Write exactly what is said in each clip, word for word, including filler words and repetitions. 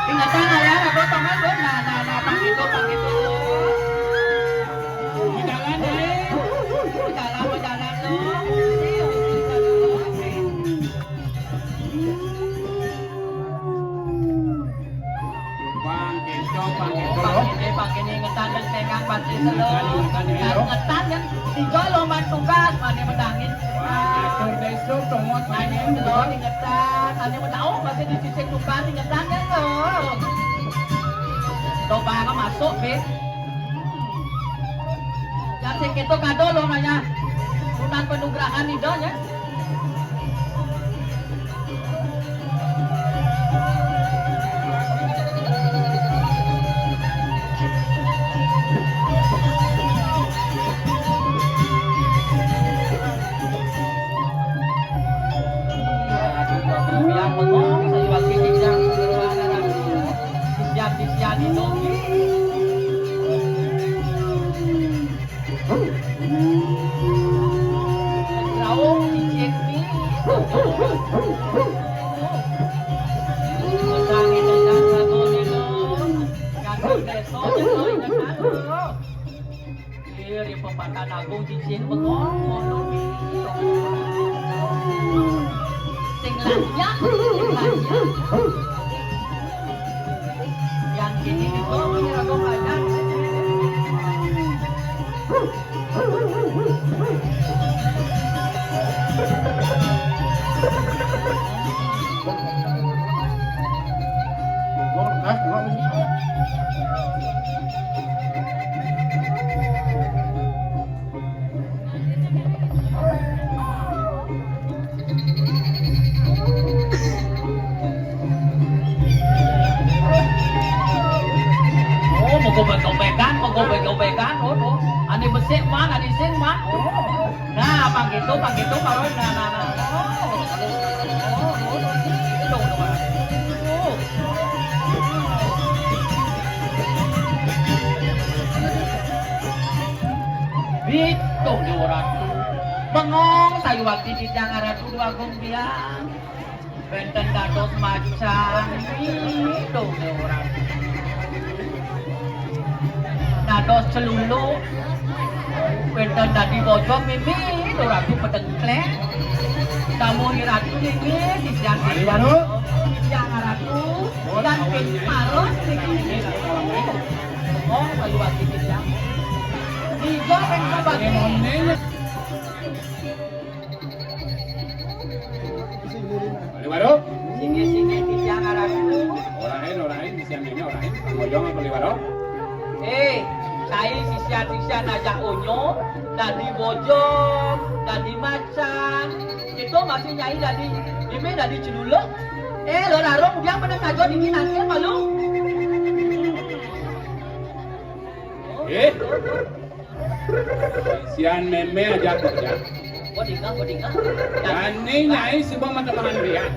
Ingatan, alian, aku teman, Bu. Nah, nah, nah, pang gitu, pang gitu. Berjalan, eh. Berjalan, berjalan, tuh. Bang Keco, Bang Keco. Bang Keco, Bang Keco, ingetan dan pegang pasti selo. Ingetan, ingetan, ya. Ingetan, ya. Tiga loman tugas, mana menangin. Wah, atur besok, tomot, mana selo, ingetan. Mana mendaung, masih di sisi tukar, ingetan, ya, lo. Coba masuk, Fit. Yang sing itu kado lo nanya. Sunat penugrahan itu, ya. Iri pepatah agung cicing bengong, ngono. Sing lanjak, sing lanjak. Yang kini itu, ini agung lanjak. Oh, mau gobek-gobekan, mau gobek-gobekan, oh, tuh. Ane besik, man, ane sing, man. Oh. Nah, pang gitu, pang gitu, pang, nah, nah, nah. Oh, oh, oh, oh, oh. Bitung Dewa Ratu. Bengong sayuwakti titiang Ratu Déwa Agung Biang. Wénten dados macan. Bitung Dewa Ratu. Dados celuluk. Wénten dadi bojong mimi Déwa Ratu pedengklek. Damuh Ratu niki titiang Ratu. Titiang Ratu. Lan ping paros niki. Oh, kayu ati titiang. Niga ping kabagi. Bali Baru. Singgih-singgih titiang Ratu. Orahin, orahin, sisian ini orahin. Bang Bojong apa Bali Baru? Eh, cai sisian-sisian ajak onyo, dadi bojong, dadi macan. Itu masih nyai dadi, ini dadi celuluk. Eh, lo larung, dia menang aja dingin nanti malu. Eh. Sian mémé aja kerja. Bodinga, bodinga. Jani nyai suba mata bahan riak.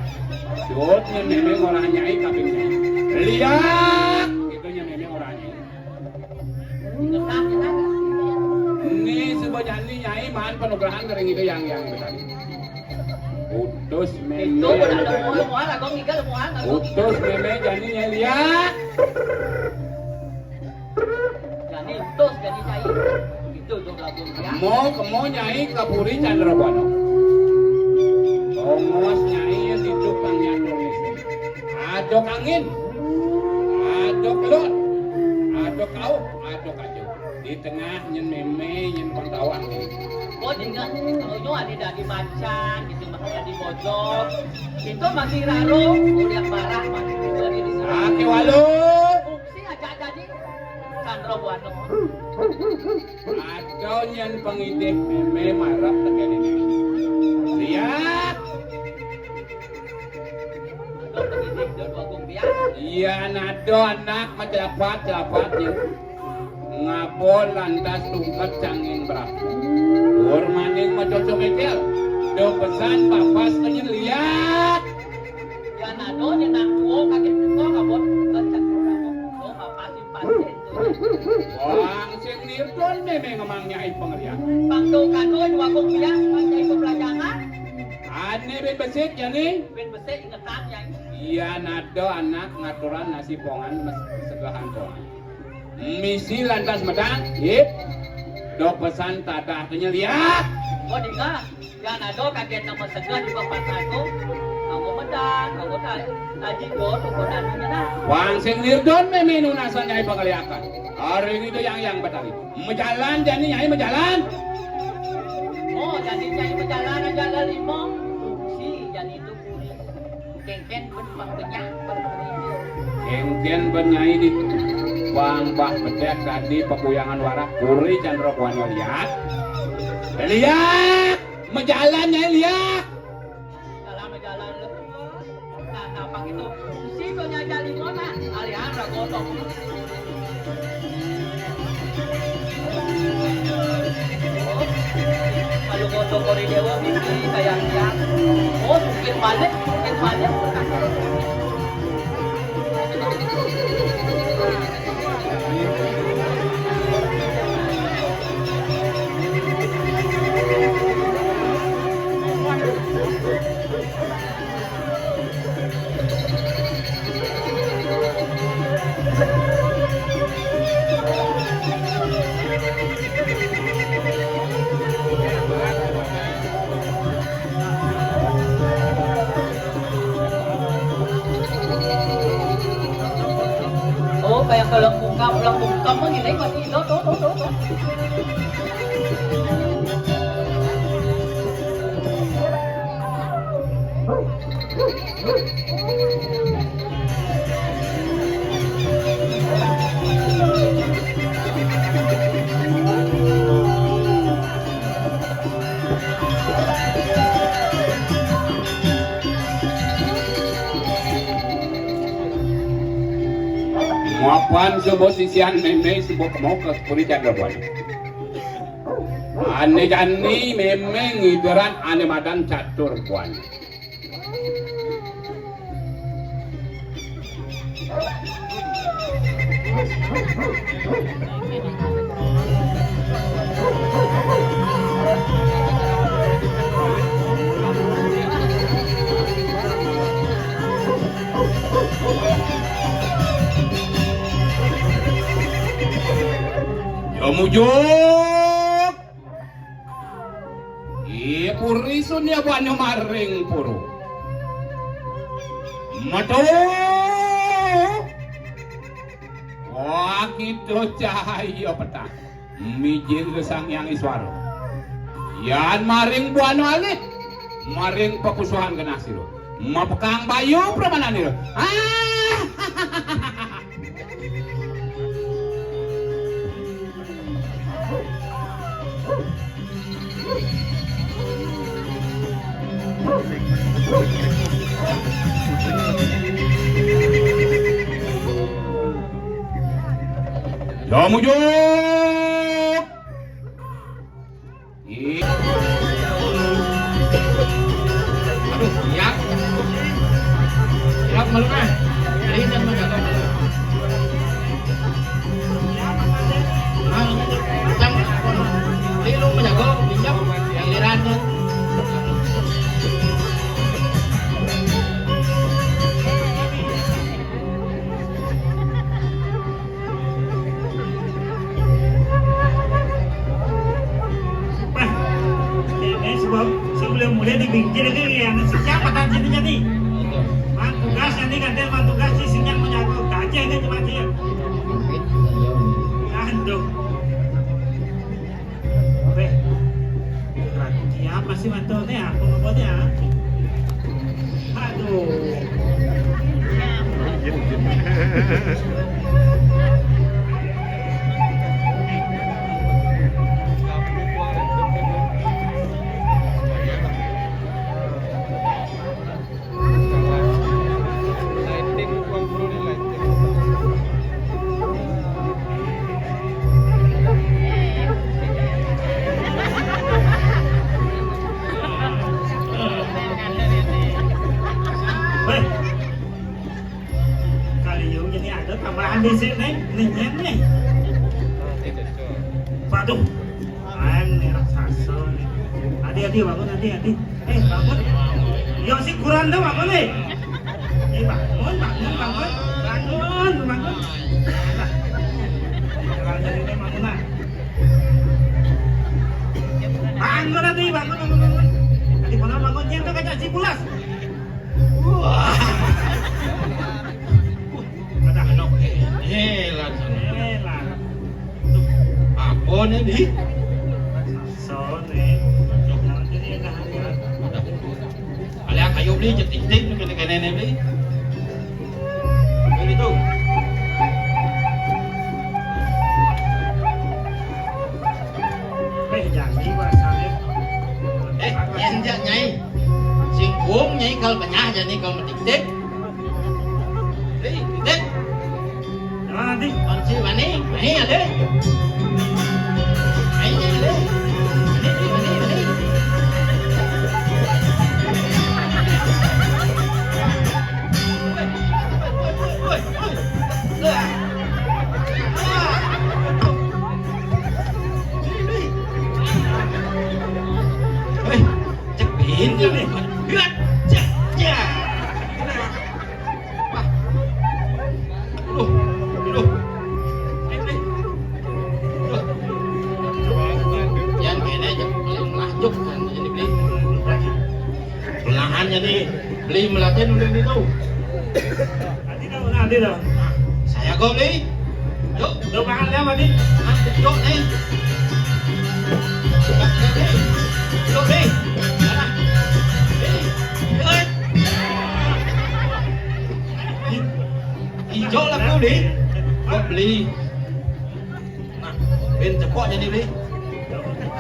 Sut nyai mémé ngolah nyai kaping nyai. Liak, gitu nyai mémé ngolah nyai. Ini suba jani nyai maan panugrahan ka ring Ida Hyang Hyang Betari. Utus mémé. Itu udah ada mual-mual, aku ngigal mual, aku. Utus mémé jani nyai liak. Jani utus, jani cai. Itu dong lagu dia. Kemo, kemo nyai ka Puri Candrabana. Tongos nyai di tukang nyatur listrik. Adok angin. Ada kelut, ada kauh, ada kaja. Di tengah nyen mémé, nyen pang tawah. Oh, dingeh, nyonya ada dadi macan, gitu, mah dadi bojog. Itu masih raro, udah parah, masih juga di sini. Ake walu. Fungsi aja jadi Chandra Buana. Ada nyen pangidih mémé marep tekén ini. Lihat. Ada pangidih dan wagung biar. Iya, nado anak macelapat-celapat nyen. Ngabon lantas tungked cangin berapu. Tur maning macoco mekel. Do pesan papas kenyen liat. Yan ado nyenak tuo kaki puto ngabon tungked cangin berapu. Do papasin-pasin tuh. Wang sing nirton mémé ngemang nyai pengerian. Pangdo kado dua kong biang, pangdo ikut belajangan. Ane bin besik, yani? Bin besik ingetan, yani. Iya, nado anak ngaturan nasi pongan mes-, segehan pongan. Misi lantas medang, yip. Do pesan tadah kenyeliak. Oh, dingeh. Yan ado kaget nama segeh di bapak aku. Kamu medang, kamu tak. Aji do, tuh kodan menyerah. Wang sing nirdon mémé nunasan nyai pangeliakan. Hari itu yang, yang betari. Mejalan, jani nyai mejalan. Oh, jani nyai mejalan aja ada lima. Si, jani itu. Kéngkén ben pang benyah, ben pang benyah. Kéngkén ben nyai di pang bah bedek tadi pakuyangan warak kuri Chandra Buana liak. Liak, mejalan nyai liak. Dalam mejalan lu. Nah, nah, pang itu. Si tu nyai jali mana? Alihan ragotok. Kalau foto Kori Dewa mimpi kayak dia. Oh, mungkin balik, mungkin balik. Oh, kayak kalau bungkam, kalau bungkam mah gini, masih itu, tuh, tuh, tuh, tuh. Mapan suba sisian mémé suba kemokes puri Chandra Buana. Ané jani mémé ngideran ané madan catur Buana. Ya mujur. Ih, puri sunya banyu maring puru. Metu. Wah, gitu cahaya petang. Mijil ke Sang Hyang Iswara. Yan maring buana alit. Maring pakusuhan genah sira. Mapekang bayu pramanan ira. Ah! Ya mujur. Ih. Aduh, siap. Siap, malu nah. Jadi, dan menjaga malu. Nah, siap. Jadi, lu menjaga, siap. Giliran, ya. Bah, ini sebelum, sebelum mulai dipikir lagi ya, siapa tadi jadi? Mang tugas nanti ganti mang tugas si sinyal menjaga. Kaji ini cuma dia. Mantune apa, apa ya? Aduh. Weh, kali ini ada tambahan di sini, nih, nih. Waduh, lain nih raksasa nih. Adi, adi, bangun, adi, adi. Eh, bangun. Yo, si kurang tuh bangun nih. Eh, bangun, bangun, bangun. Bangun, bangun. Alah. Jangan jadi ini bangun, nah. Bangun, adi, bangun, bangun, bangun. Adi, bangun, bangun. Dia tuh kaca si pulas. Wah. Kada henok, eh, lah, sana. Eh, lah. Apa nih, Bli? Sone. Jangan jadi dah, ya. Ada. Alias kayu, Bli, cetik-tik, kene-kene nih, Bli. Bli tuh. Eh, jadi, Pak Saleh. Eh, yang jak, Nyai. Singkung, Nyai, kal benyah, jadi kal metik-tik. Hei, dek. Mana nanti? Kunci mana? Ini ada. Ini ada. Ini, ini, ini, ini. Woi, woi, woi, woi, woi. Lah. Hei, cek pintu nih. Lihat, cek, ya. Wah. Aduh, aduh. Eh, eh. Aduh. Yang kene aja paling melajuk kan jadi beli. Belahan jadi beli melatih dulu itu. Nanti dah, nanti dah. Nah, saya go beli. Yuk, yuk makan ya, Mati. Nah, yuk nih. Yuk nih. Nah. Nih. Yuk. Ijo laku, Li. Kok beli? Nah, ben cepok jadi, Li.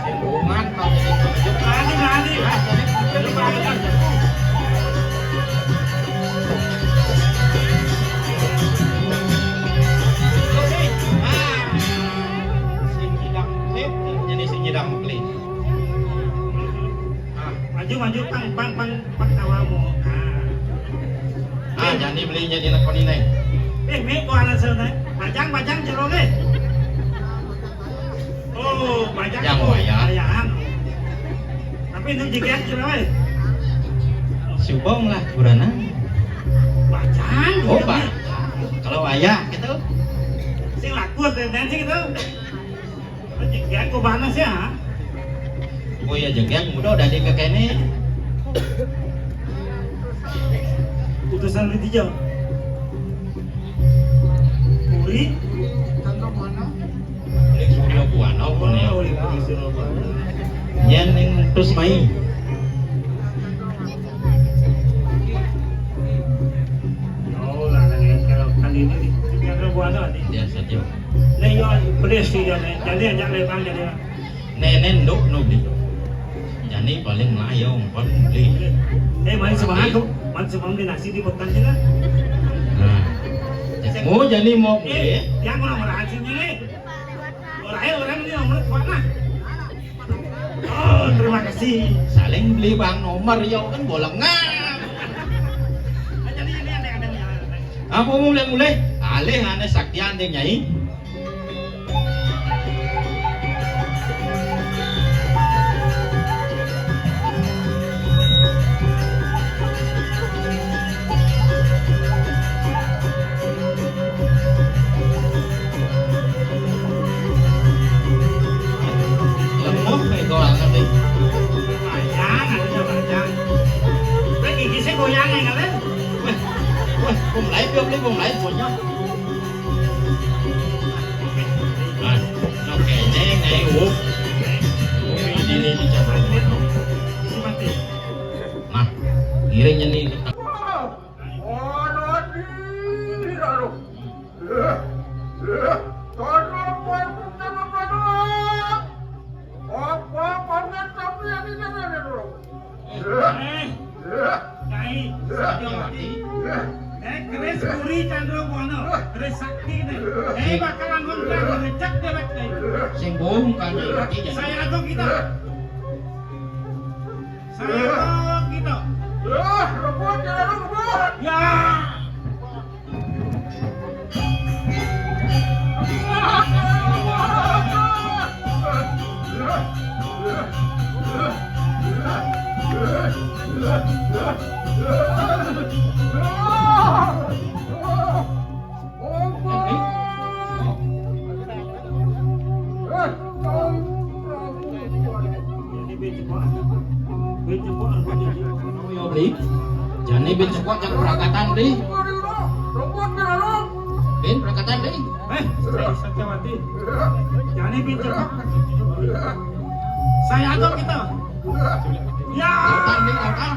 Sing umat, tau jadi. Mandi, mandi. Sing nyidang, sip, jadi sing nyidang, Li. Ah, maju, maju, pang, pang, pang, pang, tawamu. Ah. Ah, jadi beli jadi lakon ini. Eh, mi, kok alasan, eh? Bajang, bajang, jero, eh. Oh, bajang. Yang tuh, wayah. Wayahan. Tapi itu jigian, jero, eh. Subong lah, kurana. Bajang, oh, iya, Pak. Mi. Kalau wayah, gitu. Sing laku, tendensi gitu. Jegean ku panas ya. Oh iya, jegean muda udah di kekene. Utusan di Tijau. Uri. Uli Suryo Buana pun ya. Oh, Uli Suryo Buana. Yen ning terus mai. Oh, lah, kalau kali ini, ini ada buana nih. Ya, saja. Nek yo beli sih yo, Nek. Jadi ajak lebar jadi. Nene nduk no beli. Jani paling layong kon beli. Eh, main semangat tuh. Main semangat di nasi di petang sih lah. Nah. Oh, jani mau beli. Eh, yang orang-orang sini nih. Orang, orang ini nomor kuat lah. Oh, terima kasih. Saling beli bang nomor yo kan bolong. Nah. Jadi ini ada-ada nih. Apa mulai-mulai? Alih ane saktian deh, Nyai. Lemah kayak gua ngerti. Bayang, ada bayang. Kayak gigi saya goyang ya, kan? Weh, weh, bung lain, bung lain, bung lain, bocah. Nah, oke, ini, ini, uh. Ini, ini, ini, cabang. Saya bakalan ngontrak ngecek dewek deh. Sing bohong kan, Jani. Saya atau kita. Saya atau kita. Ya, rebut, ya, rebut. Ya. Beli? Jani bin Sukot jak berakatan, Beli. Bin berakatan, Beli. Eh, Satyawati. Jani bin Sukot. Saya atau kita? Ya. Berakatan, Beli, berakatan.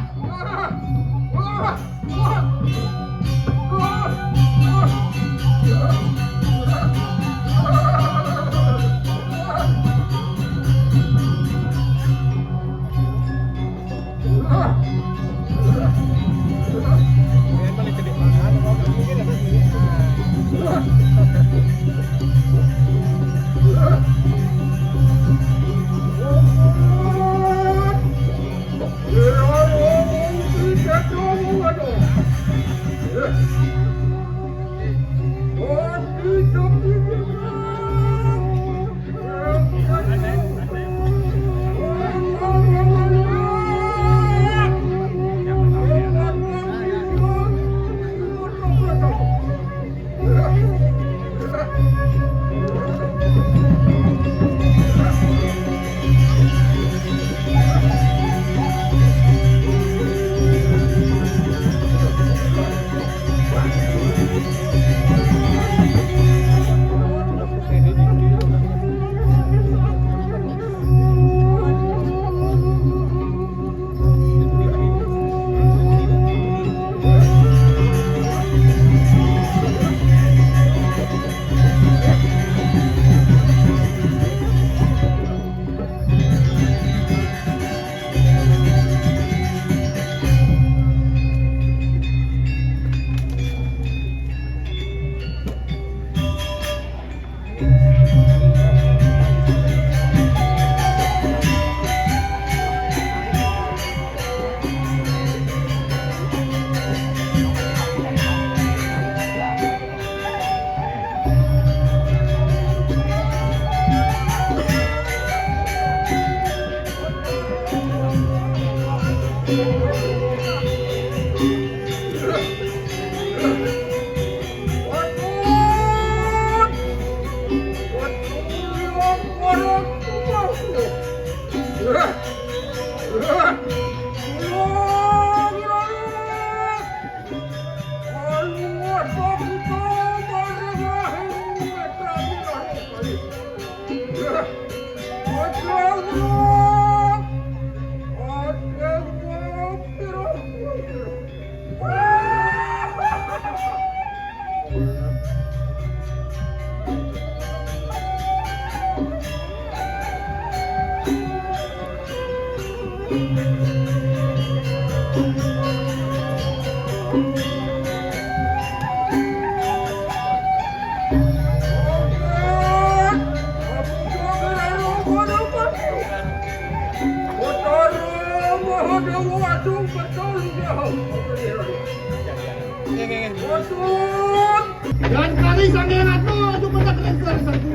Dan kali sange atu, atu mata keren suara satu.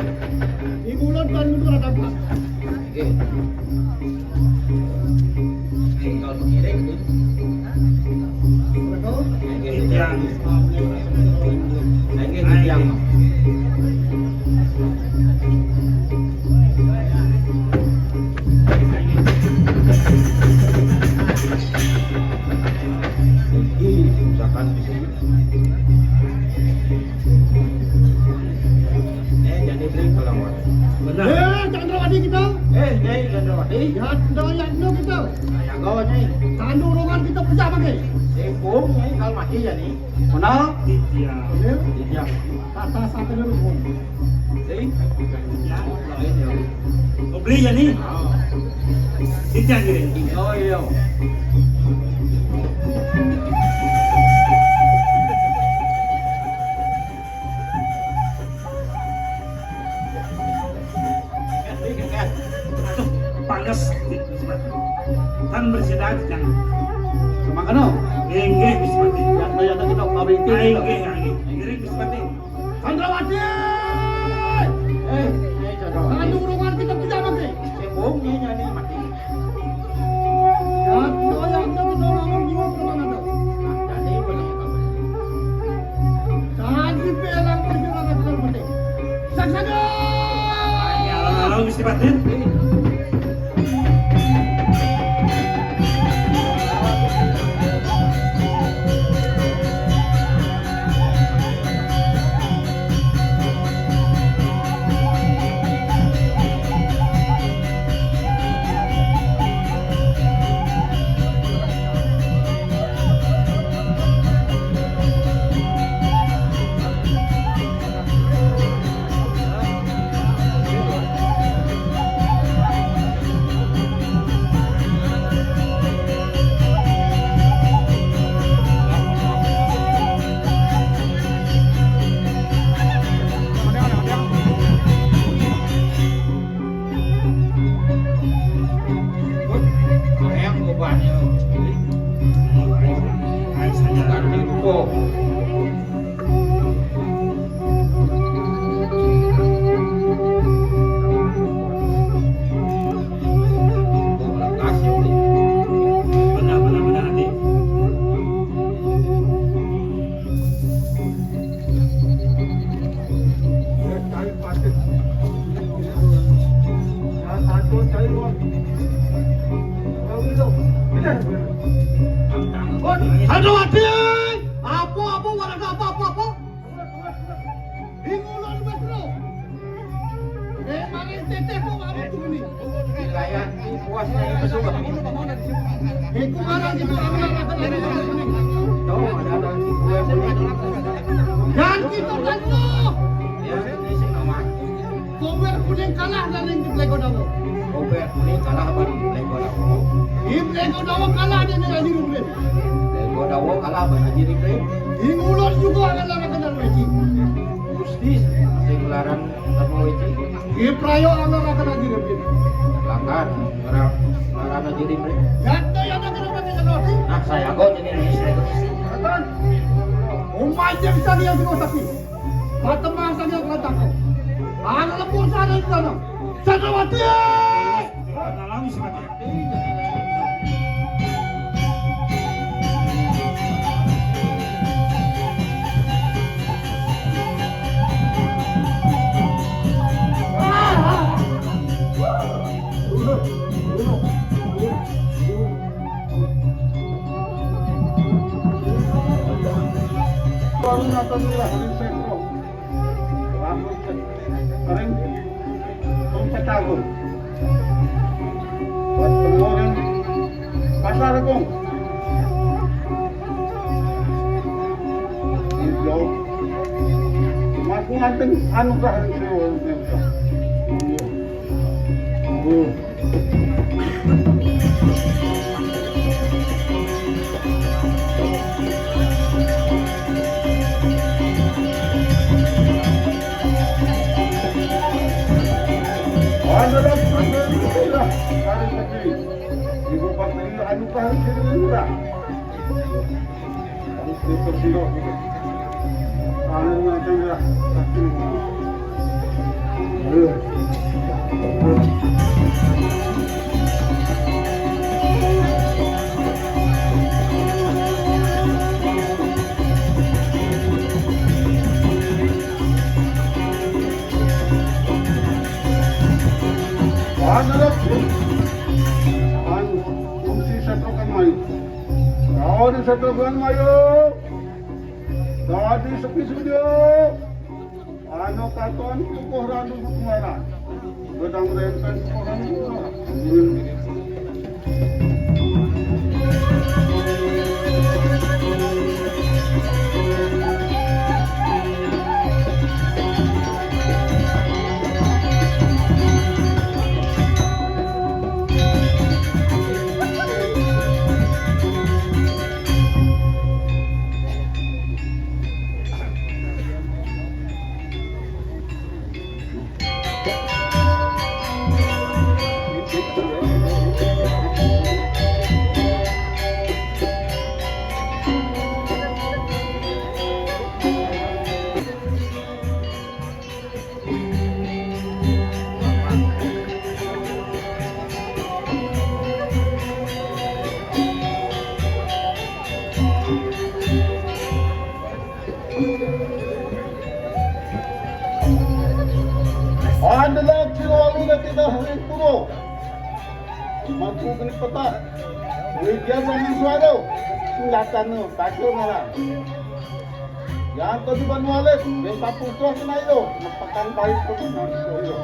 Di mulut dan mundur ada apa? Nggih. Enggal pengiring itu. Nggih, titiang. Nggih, titiang. Iki misalkan di sini. Eh, jadi beli kalau mau. Benar. Eh, Chandrawati kita. Eh, Nyai Chandrawati. Ya, Chandrawati Yatno kita. Saya gawa, Nyai. Tandu roman kita pecah pakai. Singkong, Nyai, kalau mati ya, nih. Mana? Iya. Iya. Iya. Tata satu dulu. Jadi, ya, lain ya. Mau beli ya, nih? Oh. Tidak, nih. Oh, iya. Kes, Gusti Patih. Tan bersidaat, Jang. Sumangkeno. Inggih, Gusti Patih. Ya, ya, ya, kita pamit. Inggih, inggih. Ngiring, Gusti Patih. Candrawati! Eh, eh, Candrawati. Kandung ruangan kita punya mati. Sing wong nyai nyane mati. Ya, doyan kita ngomong jiwa ke mana tuh? Nah, jadi boleh. Jangan sampai orang berkira-kira mati. Saksana! Ya, lalu, lalu, Gusti Patih. Sayang ubahnya. Saya ganti kok. Benar, benar, benar, Adik. Aduh, Adik! Apa, apa, warna apa, apa, apa? Bingung lu, lu, lu. Eh, maling teteh kok apa tuh ini? Wilayah puas dari Mesum. Iku marang kita orang-orang. Tuh, ada, ada. Dan kita kan tuh. Ya, ini sih nama. Kober kuning kalah dan yang di Plego Dawo. Kober kuning kalah apa di Plego Dawo? Di Plego Dawo kalah dia dengan Haji Rubin. Plego Dawo kalah apa Haji Rubin? Di mulut juga ada larangan dan wajib. Gusti, sing larang Temu iki. Iprayo ana ra kena direpit. Langgar, ora, ora ana direpit. Jatuh ya ana kena pakai kena. Nah, saya kok jadi ini saya. Umai dia bisa dia di kota sih. Mata masa dia kena tangkap. Ana lepur sana di sana. Cakrawati! Alami semati. Kering. Tong Petagung. Buat temuan Pasar Agung. Hijau. Mas nganting anu kah? Anu lah, anu lah, anu lagi. Ibu Patria, anu lah, anu lah. Anu lah, anu lah. Anu, anu, fungsi satu kan main. Kau di satu kan mayo. Tadi sepi sudah. Anu katon kukuh randu kukuharan. Gedang renten kukuh randu. Andalak siro alu na tina hei puro. Mantu kini peta. Widya sangin suado. Senjata nu, baju nara. Yang tadi ban walet, yang tak putus kena itu. Nepakan baik tu kena itu.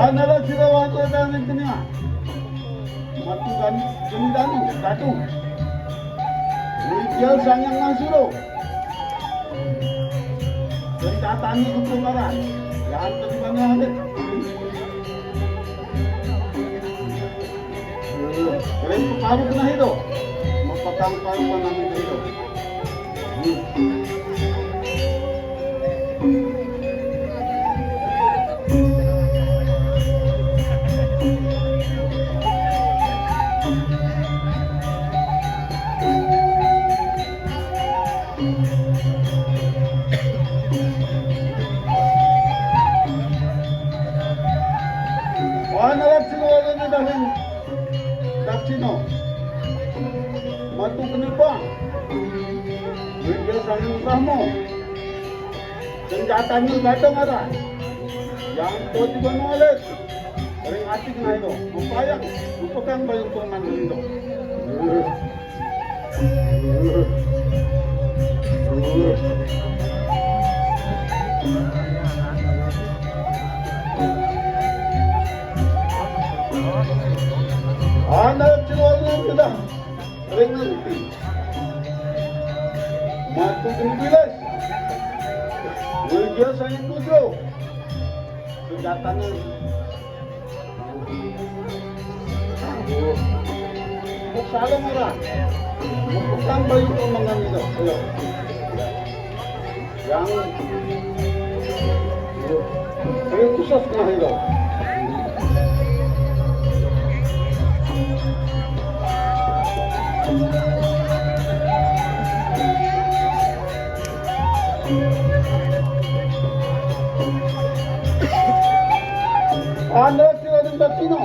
Anala sira wangko dani kenia. Matu dani keni danu dadu. Rijal sanyang nasuro. Senjatani kutu maran. Yang terima ngadek. Keren paru kena hido. Mapatang paru panang hido. Wanarat sino wala ni dahin. Daksino. Matu kenipa. Widya sangin utahmo. Senjatanya datang ada. Yang to tiba nolek. Ring atik na ino. Mupayang. Mupekang bayung tuman ino. Anak cewek kita. Ring nanti. Matu kena bilas. Widya sangin tujuh. Senjatanya. Aduh. Kok salah murah? Bukan bayu pemangan itu. Ayo. Yang. Ayo. Ayo, susah setengah itu. Anda tidak ada Cina.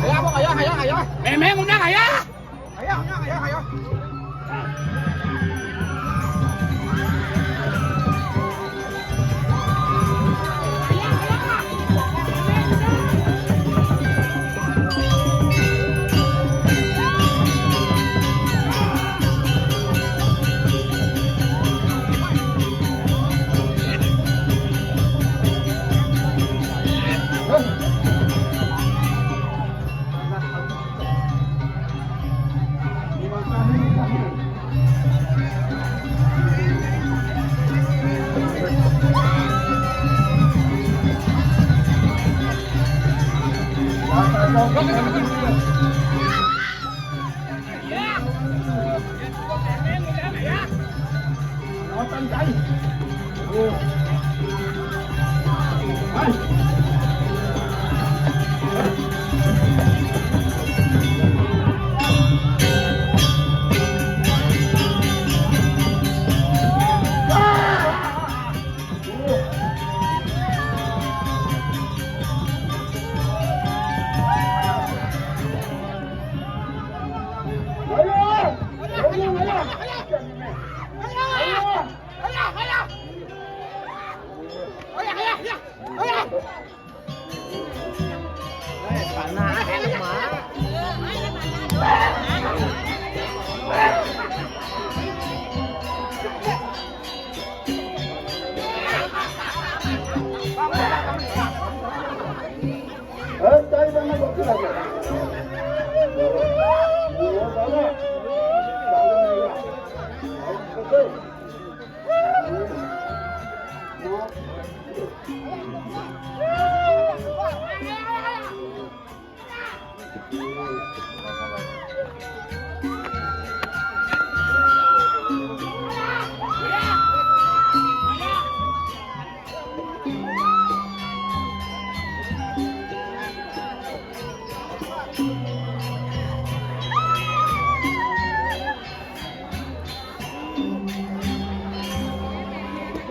Ayo, Bang, ayo, ayo, ayo. Memeng undang, ayo. Ayo, ayo, ayo, ayo.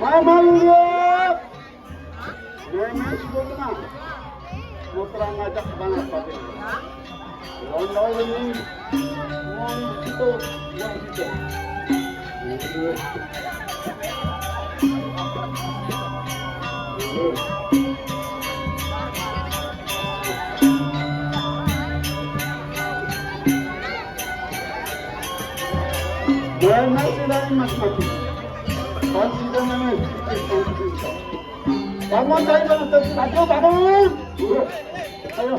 Mama Lulu. Mama Lulu. Mau terang ngajak banget, Pak. London ini. Wong itu, wong itu. Buenas, ciudad de Machu Picchu. Considerame. Bangun, ayo, bangun, ayo, bangun. Ayo.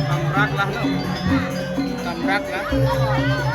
Tamrak lah, no. Tamrak lah.